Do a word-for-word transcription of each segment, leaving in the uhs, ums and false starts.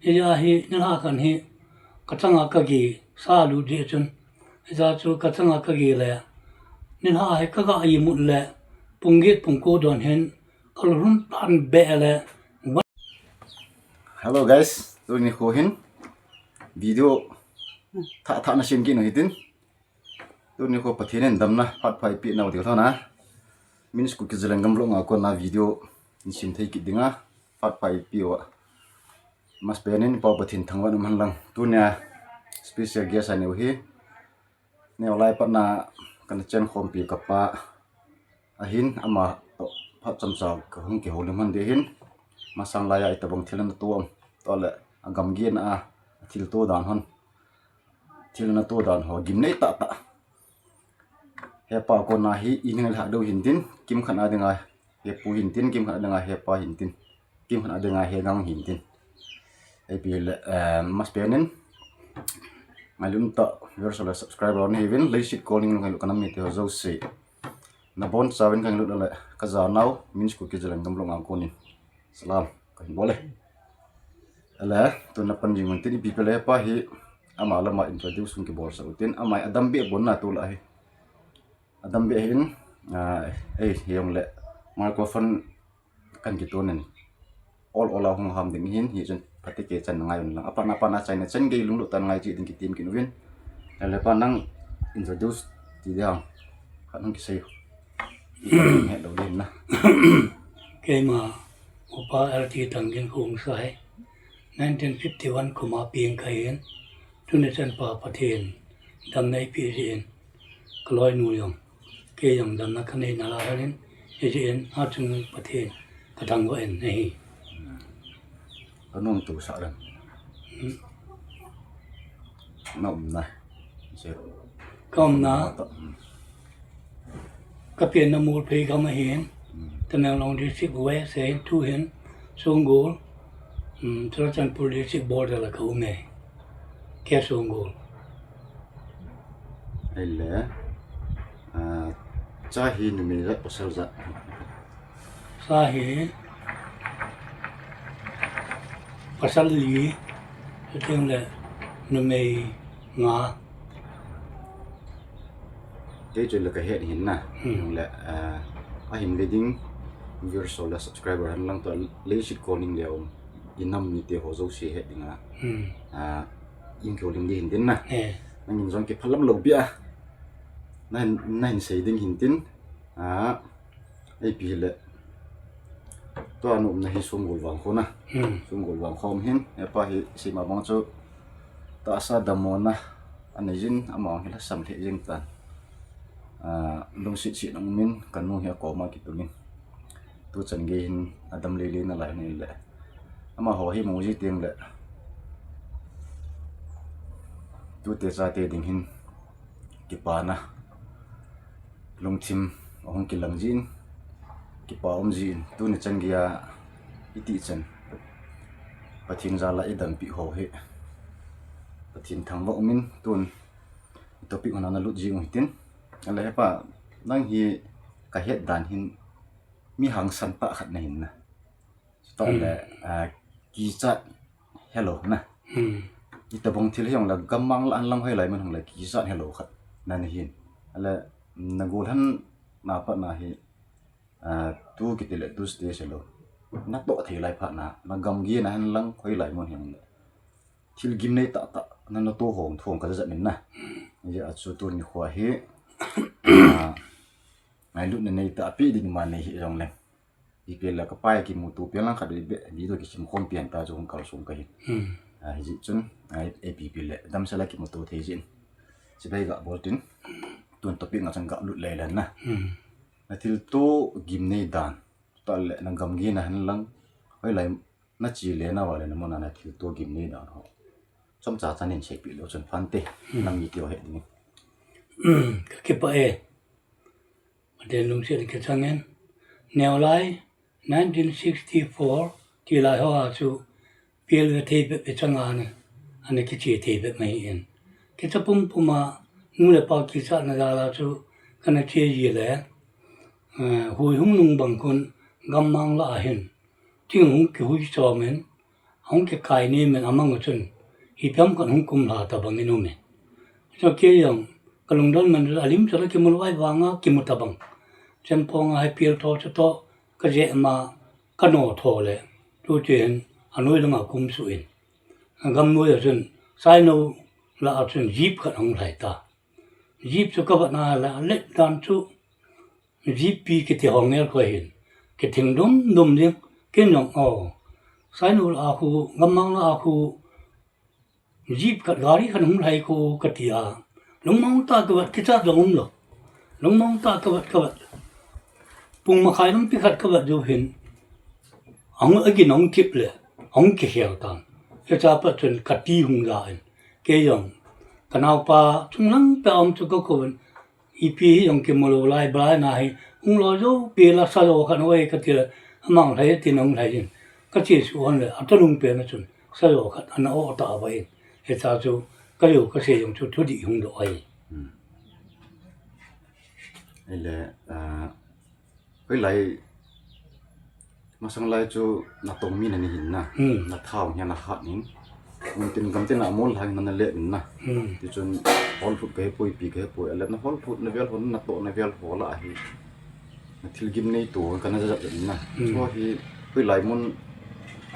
Hijeh a hi nilhah khat hi kachanga kagi sa lut jeh chun, hijeh a chu kachanga kagi le nilhah hi kaga imut le pung get pung ko don hin kalhun tan beh le. Hello guys, tuni kho hin video thah thah na sem kit u hitin. Tuni kho Pathen in damna phat pha eipeh nau ding thona, Min's Kuki Zalengam vlog a kona video in sem thei kit dinga phat pha eipeh uva, masapen in Pa Pathen thangvah in um hen lang. Tunia special guest anei u hi, neo lai patna kana chen khompi kapa ahin, ama toh phat chomcha kahung kihoulim hon ding ahin, masang laiya itobang thil ana to am, toh le agamgi na a, athilto dan hon, thil ana to dan ho gimnei tah tah. Hepa kona hi inei lhah deu hintin, kimkhat a dinga hepu hintin, kimkhat a dinga hepa hintin, kimkhat a dinga hegang hintin. Ipi le, eh, masapen in ngailutna toh viewers le subscriber nahiuvin, leiset kolning ngailut kanam mite ho jouse, nabonchauvin kangailut le kajanau Min's Kuki Zalengam vlog a konin salam kahin bol e. Ale, tuna pan jing un tin, ipi pele pa hi ama lama introduce hung kibolsah u tin, ama adam beh bon na tulai hi. Adam beh hin, ah, ei, hijongle microphone kan kitun in ol ol a hung ham ding hin, hichun phatecha chan ngai un lang. Apatna, apatna chaina chan gei lunglut tah in ngai cheh ding kitem kit uvin. Ale pa nang introduce ti ding ham. Khat hung kisei u. Hello din na. Keima Upa L T Tanggin Khongsai, nineteen fifty-one kum a peng kahin, tuni chan pa Pathen damna eipeh jeh in, kaloinu jong, kei jong damna kanei nalai in, hijeh in, achung Pathen kathangvah in ahi. Ka nom tu sa ran. Hmm. Na umna. Ka umna. Hmm. Ka penna Molphei gam ahin. Hmm. Tamenglong District West ahin, tuhin Songgol, hmm, Churachandpur District border a ka um e. Kei Songgol. Ahile, ah, cha hi numei jat pasal jat? Cha hi pasal li, chuteng le numei nga. Kei chu le ka het hin na. Hmm. Le, ah, ahin ve ding viewers le subscriber hen lang toh leiset kolning le um inam mite ho jouse het ding a. Hmm. Ah, in kihoulim ding hin tin na. Eh. Nangin jong kiphalam lou bia. Nahin, nahin sei ding hin tin. Ah, ipi le. Tua na umna hi Songgol vangkho na. Hmm. Songgol vangkho um hin. Hepa hi seima bang chu tahsa damlouna anei jin, ama hi lhasam lheh jeng tan. Ah, lungset set in um in, kanu hi akoma kitung in. Tuchan gei hin adam lele nalai hin le. Amaho hi mu ji teng le, tute chate ding hin kipana lungthim ahung kilang jin, kipa um jin, tuni chan geiya iti chan Pathen jal a idampi ho hi Pathen thangvah um in, tun topic hon a nalut jing u hitin. Ale hepa, nang hi ka het dan hin mi hangsan tah khat nahin na. Chutah le, hmm, ah, kichat helou na. Hmm. Itobang thil hijongle gammang lah a lang hoilai mun hijongle kichat helou khat nana hin. Ale, nagol hen na pat na hi, ah, tu kiti le tu stage helou. Natoh thei lai phat na, nagamgi na hen lang hoilai mun hijongle thil gimnei tah tah nana to hong thong ka jat min na. Hijeh a chu tuni kho hi, ah, ngailutna neitah a pe ding ma nei hijongle. Ipi le ka pai kimuto pen lang khat beh, video kisim khom pen ta chu hung kalsong kahin. Hmm. Ah, hijeh chun, ah, ipi pi le damsel a kimuto thei jin. Chibai ga bol tin, tun topic nga chan ga lut lei len na. Hmm. Na thilto gimnei dan, tah le nagamgi na hen lang hoilai nache le na va le na mun a na thilto gimnei dan ho chomcha chan in seipeh leu chun phante, hmm, nam mite ho het ding. Hmm, ka kipah e. Pathen lungset in kichang in. Neo lai, nineteen sixty-four, ti lai ho a chu, pel ve thei bep ve chang a na, ana kiche thei bep mai in. Kicha pum pum a, nu le pa kichat na jal a chu, kana che ji le, eh, hui hung nung bang khun, gammang lah a hin, thing hung kihui chom in, ahung kikai ni men amang chun, hi piam kan hung kum lha ta bang in um e. Chua kei jong, ka lungdon man chu, a lim chu la kimu lou ai vanga kimu ta bang. Chempong a hai pil tho chu to, ka je ma, ka no tho le, tu chu hin, a noi langa kum su in. A gam noi a chun, Saino la a chun jeep khat hung lai ta. Jeep chu ka vat na la, let dan chu, jeep pi kiti hong ngel ko hin. Kithing dum dum ding, kin jong, oh. Saino la a khu, gammang la a khu, jeep khat, gari khat hung lai ko ka ti a. Lungmong ta ka vat, kicha jong um lo. Lungmong ta ka vat, ka vat. Pung makhai lam pi khat ka vat ju hin. Ahung a gin ahung thip le, ahung kikhel tan. Hicha pat chun ka ti hung ja in. Kei jong, ka naupa, chung lang pe um chu ka ko in. Ipi hi jong kimu lou lai, balai na hi, hung lo jo, pi la sa jo khat noi ka ti le, amang lai ti nong lai jin. Ka chi su hon le, a to lung pe na chun, sa jo khat, ana o ta ba in. Hicha chu, ka jo ka se jong chu, thu di hung do ai. Hmm. Ele, ah, hoilai, masang lai chu na tong mi na ni hin na. Hmm. Na thau hin na khat nin. Mun tin gam tin a mol hai na na le min na. Hmm. Ti chun hol thut ka he poi pi ka he poi. Ale na hol thut na vel hon na to na vel hol a hi. Na thil gim nei to ka na ja ja min na. Hmm. Chua hi hoilai mun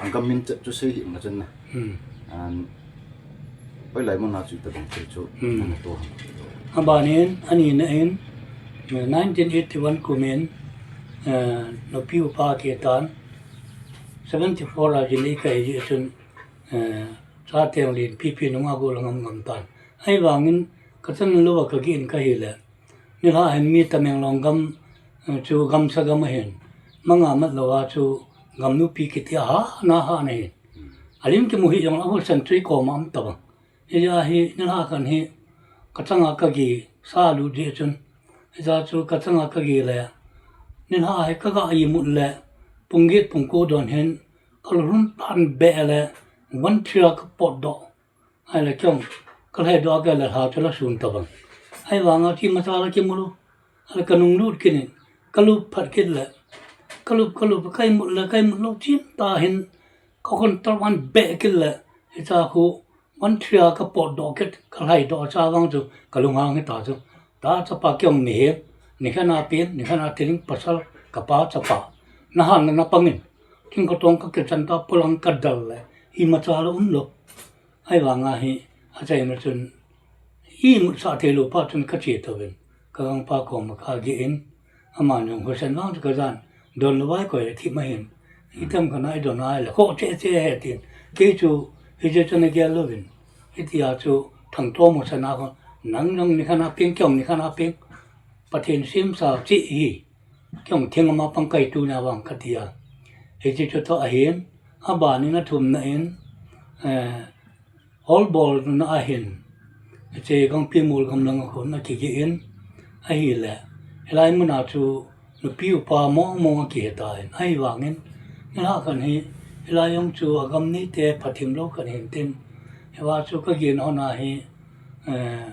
a gam min chet chu sei hi na chun na. Hmm. An hoilai mun a chu ta dong chu. Hmm. Na to. Abanin, ani na in, nineteen eighty-one kumin, eh, nupi upa ke tan, seventy-four a jin i ka hi chun, eh, cha teng lin pipi nunga go la ngam ngam tan. Ai vangin, ka chan lo ka gi in ka hi le. Ni la hin mi Tamenglong gam, eh, chu gam sa gam a hin. Manga mat lo a chu gam nupi kiti a ha, na ha na hin. Alim kimu hi jong la hu san chui ko ma am ta bang. Hija hi, nilhah khan hi, ka changa ka gi, sa lut jeh chun. Hija chu ka changa ka gi le, nilhah hi ka ga imut le, pung get pung ko don hin, ka lhun tan beh le, one three a ka potdoh. Ahile kei jong, ka lhaidoh a kei le lha chu la sun ta bang. Ahivanga chi macha la kimu lou. Ahile ka nung lut kit in, ka lup phat kit le, ka lup, ka lup, ka imut le, ka imut lou chin ta hin, ka khon tar van beh kit le, hicha khu, one three a ka potdoh kit, ka lhaidoh cha vang chu, ka lunghang hita chu. Ta chapa kei jong mihem, nikhat na peng, nikhat na thilhing pasal, ka pa chapa. Na han na pangin, thingkotong ka kichan ta, polang ka dal le, imacha la um lou. Ahivanga hi, achaina chun, imut sah thei lou phat chun ka che touvin, ka gangpa koma ka geh in, Aman jong husen vang chu ka jan, don lou vai koi le thim ahin. Itam kana idon a le, kho che che he tin. Kei chu, hiche chu na gel louvin. Hitia chu, thangtom husen a kon. Nang jong nikhat na peng, kei jong nikhat na peng. Pathen semsa cheh hi. Kei jong theng ama pang kai tu na vang ka tia. Hiche chu toh ahin, abanin athumna in, eh, Holbol na ahin, hiche Gangpimol gamlang a khun akigeh in, ahile, hilai muna chu nupi upa mong mong akihe tan, ahivangin, nilhah khan hi, hilai jong chu agam neite phathim lou khat hin tin, hiva chu ka gin hon a hi, eh,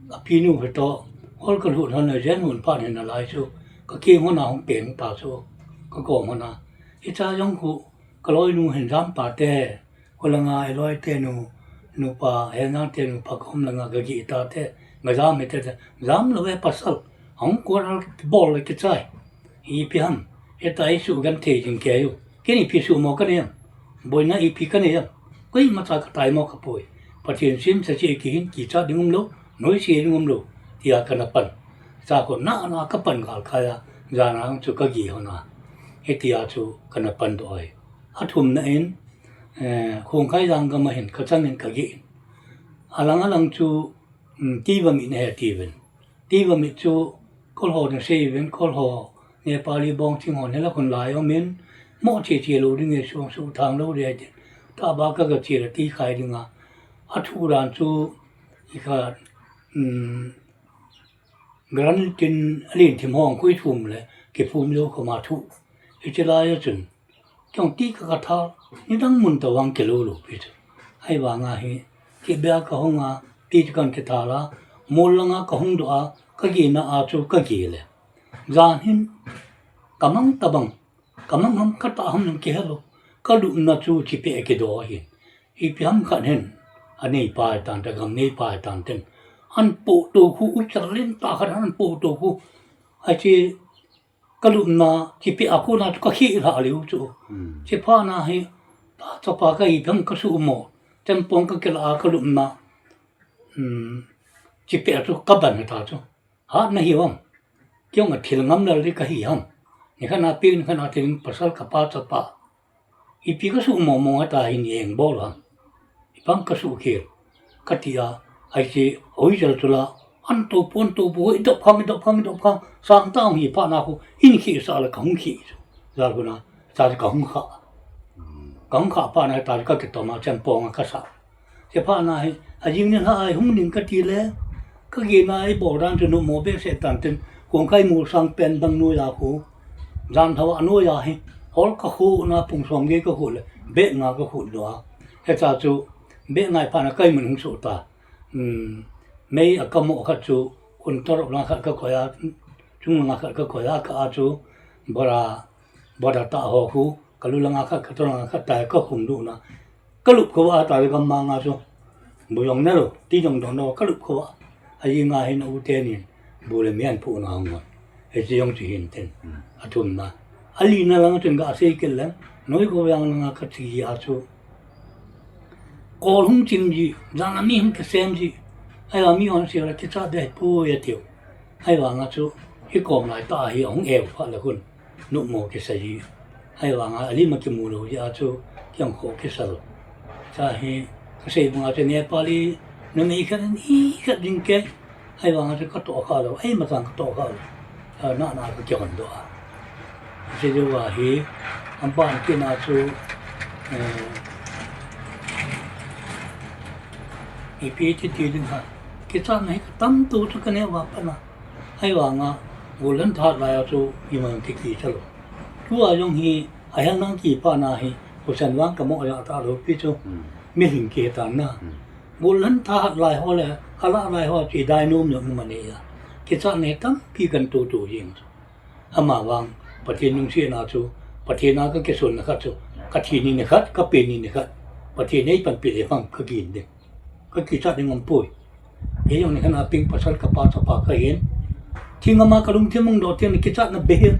apinu hi toh, hol ka lhut hon a jen hun phat hin nalai chu, ka keng hon a hung peng ta chu, ka kom hon a. Hicha jong khu, ka loinu hin jam pa te, Kolanga, i loi te nu, nupa, hena te nupa, kom langa ka gih ta te, nga jam hi te te, jam lou ve pasal, hong kuan al bol le kichai. Ipi ham, heta i sugenthei jing kei u. Ken ipi sumo ka nei am, boina ipi ka nei am. Koimacha ka taimo ka poi. Pathen semsa cheh kihin, kicha ding umlou, noise ding umlou. Tia kana pan. Cha ko na na ka pan gal kha a, jan a chu ka gih hon a. Hitia chu kana pan doh ai. Athumna in, eh, Khongkhai Jang gam a hin ka chang in ka gih in. Alang alang chu, um, Tivamit na he tiuvin. Tivamit chu Kolho na sei uvin, Kolho Nepali bong ching hon hela khun lai um in, mo che che lou ding e, suang su thang lou ding e, ta ba ka ga che la ti khai ding a. Athu dan chu, i kha, um, Granite in alen thim hong khui thum le, kiphum lou khoma thu. Hiche lai a chun, kei jong ti ka ka thal, nidang mun tobang kilou lou pi chu. Ahivanga hi, kibia ka hung a, ti chu kan kithal a, mol langa ka hung doh a, ka gihna a chu ka gih le. Jan hin, ka mang tabang, ka mang ham ka tah ham jong kihe lou. kalupna chu chipeh kidoh ahi. Ipi ham khat hin, aneipa tan, ta gam neipa tan ten. An poh to khu, uicha lentah khat an poh to khu. Achi, kalupna, chipeh a kona chu kakhih lha leu chu. Hmm. Chiphat na hi, ta chapa ka ipi ham kasuhmo. Chempong kakila a kalupna. Hmm. Chipeh a chu kaban ta chu. Hatna hi ham. Kei jong a thil ngam lal ding kahi ham. Nikhat na peng, nikhat na thil pasal kapa chapa. Ipi kasuhmo mo heta hin eng bol ham. Ipi ham kasuh khel. Kati a, ahi che, hoi jal chula. An to pon to po, idop khang, idop khang, idop khang. Sang ta hung hi phat na khu, in khi sa la kahung khi. Jal khu na, ta kahung kha. Kahung kha phat na, ta kakitom a, chempong a kasa. Chiphat na hi, ajing nilhah a hung ding kati le, kagena a ibol dan chu numo behseh tan tin, Kongkhai mol sang pen dang noiya khu, jan thou a noiya hi, hol kakhu na pung som gei kakhu le, beh nga kakhu doh a. Heta chu, beh nga phat na kei mun hung suh ta. Hmm, mei a kamo khat chu, kun tarop lang khat kakoi a, chung lang khat kakoi a, ka a chu, bora, bora ta ho khu, kalu lang khat, katu lang khat ta, kakhum doh na. Kalup khovah a ta le gam manga chu. Bu jong nalou, ti jong donlou, kalup khovah. Ajing a hin u tenin, bu le mian pu na hung ngon. Hiche jong chu hin tin. Hmm. Athumna. Alina lang chun gasei kit leng. Noi khovah lang a kati a chu. Kol hung chim ji, jan a mi hung kisem ji. Ahivang mi hon se la kicha deh poi atiu. Ahivang a chu, hikom lai ta hi hung eu phat le khun. Numo kisa ji. Ahivang a, alim a kimu lou jeh a chu, kiang kho kisa lou. Cha hi, kasei bang a chu Nepali, numei khat in, i khat ding ke. Ahivang a chu katoh kha lou, ei matang katoh kha lou. A, na, na ka kihon doh a. Kasei jou a hi, an ban kina chu, eh, ipi ti ti ding ha. Kichatna hi katam to chu kaneh uva pat na. Ahivang a, golhang thahat lai a chu, iman kiki cha lou. Tua jong hi, ahel nang kipana hi, husen vang kamo ja ta lou pi chu, hmm, mihem kitan na. Hmm. Golhang thahat lai ho le, alah lai ho chu idai nom jong um anei a. Kichatna tampi kan to to jing. Ama vang, Pathen lungsetna chu, Pathen a kakisonna khat chu, kathi ni nikhat, kape ni nikhat. Pathen in eipanpi le vang kagin ding. Kakichat ding um poi. Kei jong nikhat na peng pasal kapa chapa kahin. Thing ama kalungthim hung doh teng le kichatna beh hin.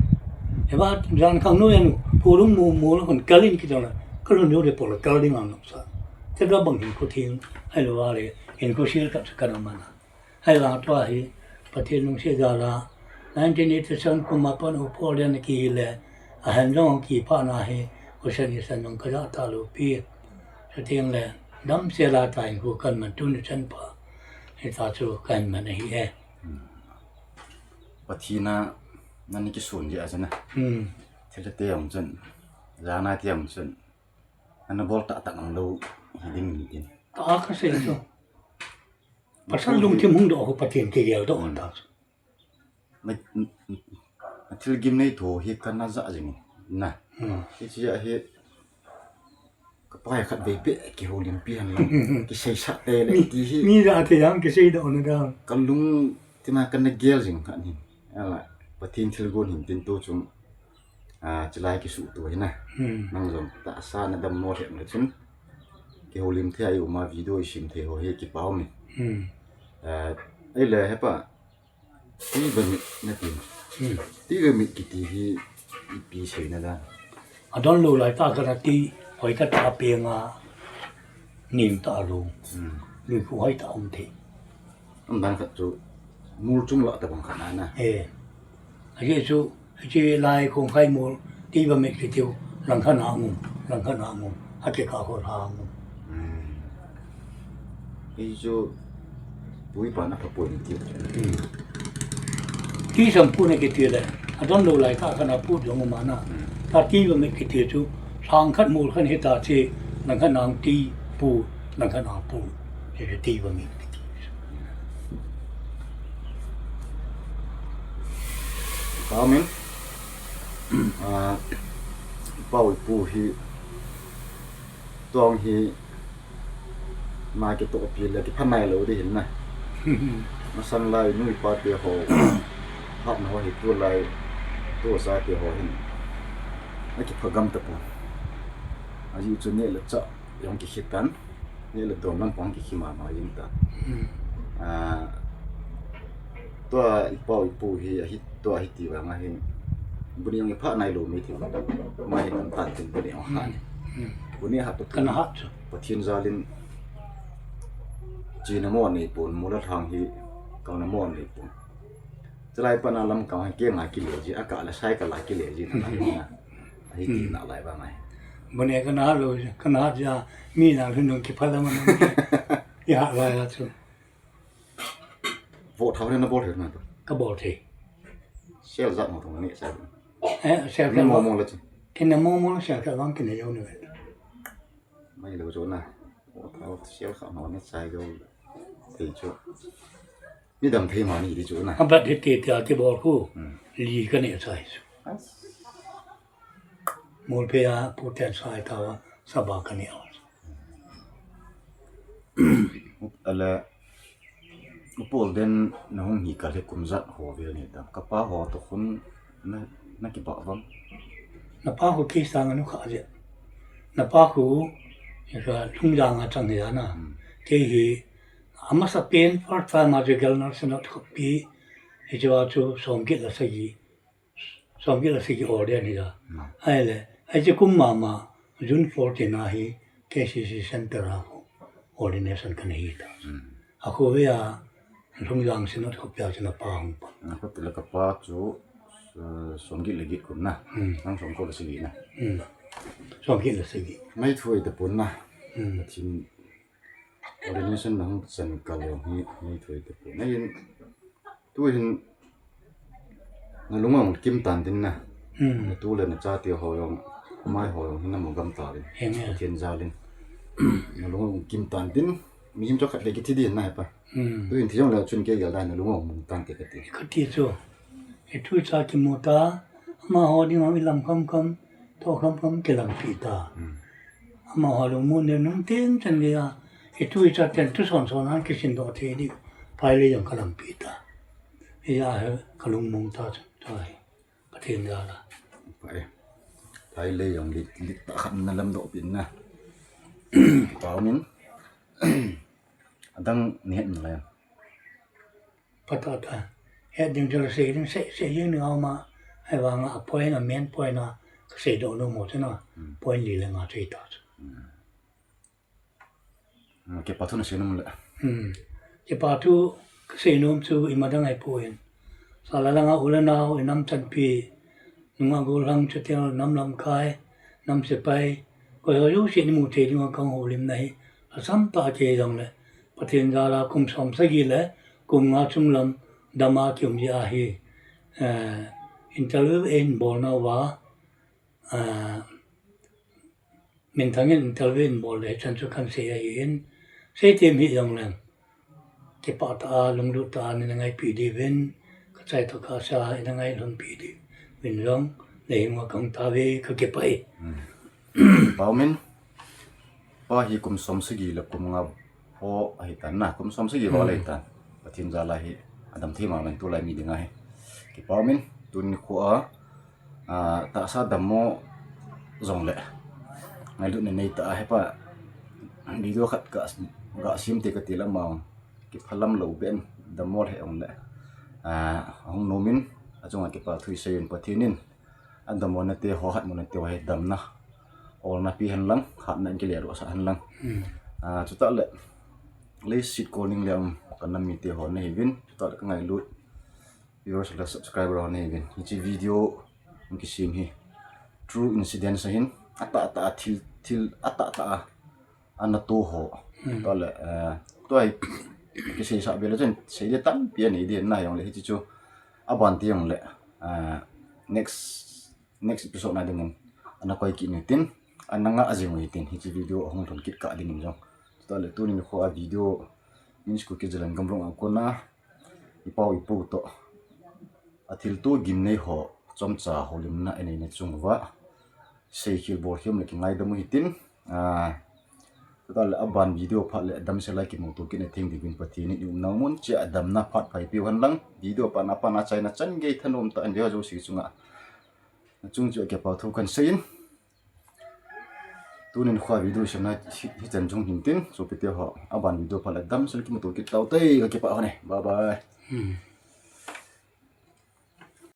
Hiva jan khang noiya nu, phu lung mu mu la kon kalin kijong la. Kalung nu le po la kal ding ang nopsa. Te da bang hinkho theng. Ahilou le, hinkho sel khat chu kana man a. Ahivang tua hi, Pathen lungset jal a. Nineteen eighty-seven kum a pat u Paul Lian kihil le. Ahin jong kipana hi, husen isan jong kaja ta lou pi. Chuteng le, damsel a ta hinkho kaman tuni chan pha. Hita chu kaman ahi e. Hmm. Pathen a, nani kisun jeh a chun a. Hmm. Thil te jong chun, jana te jong chun. Ana bol tah tah nang lou, hi ding ni tin. Ta kasei chu. Pasal lungthim hung doh khu Pathen kigel doh ta chu. Na, na, na thil gimnei thu hi kana ja jing na. Hmm. Hiche a hi kapa khatvei beh kihoulimpi hen lang. Kiseisah tei le mi, ti hi. Mi ja thei jong kisei doh na da. Kalung tina kana gel jing kha ni. Ala, Pathen thilgon hin tin tu chung. A, chulai kisuhto hi na. Hmm. Nang jong tahsa nadammo lheh le chun. Kihoulim thei a i um a video i sim thei ho hi kipa um e. Hmm. A, ahile hepa. Tivamit nati. Hmm. Tivamit kiti hi ipi seina dan. Adon lou lai tah khat a ti, hoi tah tah a peng a, nem tah lou. Hmm. Lui khu hoi tah um thei. Am dan khat chu, mol chung lah tabang khat na na. Eh. Ajeh chu, hiche lai Kongkhai mol, Tivamit kiti u, langkhat na um, langkhat na um, akikah ho lha um. Hmm. Hiche chu, pui pan a pha pui ti. Hmm. Ti sam pu na kiti le, adon lou lai tah khat na pu jong um a na. Hmm. Ta Tivamit kiti chu, sang khat mol khat hita che, langkhat na ti pu, langkhat na pu. Hiche Tivamit. Amen. A, pau pu hi, tong hi, na kitohpi le kipha nailou ding hin na. Masang lai nu le pa te ho, hapna ho hi tulai, tu sa te ho hin. Akipha gam tapon. Ahi chu neh le chah jong kikhi tan, neh le don lampang kikhi mama jing tan. Hmm. Ah, tua i pau i pu hi, ahi, tua ahi ti vang ahi. Bu neh jong i pha nai lou mi ti vang. Ama hi tam tan tin bu neh jong hat. Hmm. Bu neh hat to. Kana hat chu. Pathen jal in chena mo nei pon, mol le lhang hi kana mo nei pon. Chulai pat na lamkai hi kei ngai kile ji, a kah le cycle a kile ji na lai na. Ahi ti na lai ba ngai. Bu neh kana hat lou, kana hat ja, mi na lhun nung kipha la man. I hat lai la chu. Vo thau ne na bol thei na. Ka bol thei. Sel jat mo thong ne sa. Eh, sel ka mo mo la chu. Kei na mo mo sel ka vang kei na yo ne. Mai lo chu na. Vo thau sel kha mo ne sa yo. Thei chu. Mi dam thei ma ni di chu na. A bat hi ti ti a ti bol khu. Hmm. Li ka ne sai chu. As. Mol phe a pu ten sai ta wa sa ba ka ne. Ale, u Paul den na hung hi kal hi kum jat ho vel ni tam. Ka pa ho to khun na, na kibah vang. Na pa khu kei sang anu kha je. Na pa khu, ka lhung jang a chang hi na. Hmm. Kei hi, amasa pen first time a je gel na se not copy. Hi je wa chu som kit la sagi. Som kit la sagi order ni da. Hmm. Ai le, ai je kum mama, June fourteen a hi, K C C center a khu, ordination kana hi ta. Hmm. A khu ve a, lhung jang se not copy a chu na pa hung pa. Na khu ti le ka pa chu, eh, som kit le kit kum na. Hmm. Nang som ko le sagi na. Hmm. Som kit le sagi. Mai thui te pun na. Hmm. Pathen ordination na hung chan ka le hi, mai thui te pun. Na in, tu hin, na lung ong kim tan tin na. Hmm. Na tu le na chate ho jong, mai ho jong hin na mu gam ta le. Henge. Pathen jal in. Na lung ong kim tan tin, mihem chu khat le kithi din na pa. Hmm. Tu hin thi jong le chun kei gel da na lung ong mu tan te ka ti. Ka ti chu. I tu i cha kimu ta, amaho ding a i lam kham kham, to kham kham kilampi ta. Hmm. Amaho lungmon ne nung teng chan gei a, i tu i cha ten tu son son a kisin doh thei ding, phai le jong ka lampi ta. Hijeh a hi ka lungmong ta chu, tua hi, Pathen jal a. Phai, phai le jong lit, lit ta khat na lam doh pin na. Pau min, adang ni het na le. Phatah tah. Het ding chu la sei ding, sei, sei jing ding a um a. Ahivang a, a point, a main point a, ka sei doh nom u chu na. Hmm. Point li le nga chu hita chu. Hmm. Hmm, kipa thu na sei nom le. Hmm. Kipa thu ka sei nom chu ima dang ahipoi. Sala langa u le nao, i nam chanpi, nunga gollhang, chutia nam lamkai, nam sepai, koi ho jouse ni mu thei dinga kahung houlimna hi, lhasam tah a kei jong le, Pathen jal a kum som sagi le kum nga chung lam dam a kium jeh a hi, eh, interview eihin bol nauva, eh, Minthang in interview in bol le chan chu kan sei ahin, sei tem hih jong leng, kipah tah a, lunglut tah a, nei na ngaipi diuvin, ka chai toh kasa, nei na ngailhunpi diuvin jong, nei hung a kahung tauve, ka kipah e. Hmm. Pau min, pa hi kum som sagi le kum nga ho ahi tan na, kum som sagi ho le ahi tan. Hmm. Pathen jal a hi, adam thei ma men tulai mi ding ahi. Kipau min, tuni kho a, ah, tahsa dammo jong le. Ngailutna nei tah a hepa. Video khat ka, ka sem te ka ti lam a. Kiphalam lou ben dammo le jong le. Ah, hung nom in, achunga kipa thu i sei in Pathen in. Adammo na te ho, hatmo na te ho hi damna. Olna pi hen lang, hatna in kile ro sa hen lang. Hmm. Ah, chutah le. Leiset kol ning le um, ka nam mite ho na hiuvin. Chutah le ka ngailut. Viewers le subscriber ho nei uvin. Hiche video hung kisem hi true incident ahin, atah tah a thil, thil atah tah a ana to ho. Hmm. Tua le, eh, tua hi kisei sah be le chun sei ding tampi anei ding na jong le hiche chu aban ti jong le, eh, next next episode na dingin ana koi kit u hitin, ana ngah jing u hitin, hiche video ahung lhun kit kah dingin jong. Chutah le tuni nikho a video, Min School Kijalan Gamrong a kona, i pau i pu toh, a thilto gimnei ho, chomcha houlimna i neina chung uva, seikhel bolkhel le kingaidam u hitin, ah, chutah le aban video phat le damsel a kimuto kit na thei diuvin Pathen in i umna mun cheh a damna phat pha eipe u hen lang, video pan a pan a achaina chan gei thanom tah in veu jouse chunga. Achung chu kipa thu kan sei in. Tunin kho video semna hi, hichan chung hintin, sopite ho, aban video phat le damsel kimuto kit taute, kakipah hon e. Bye bye.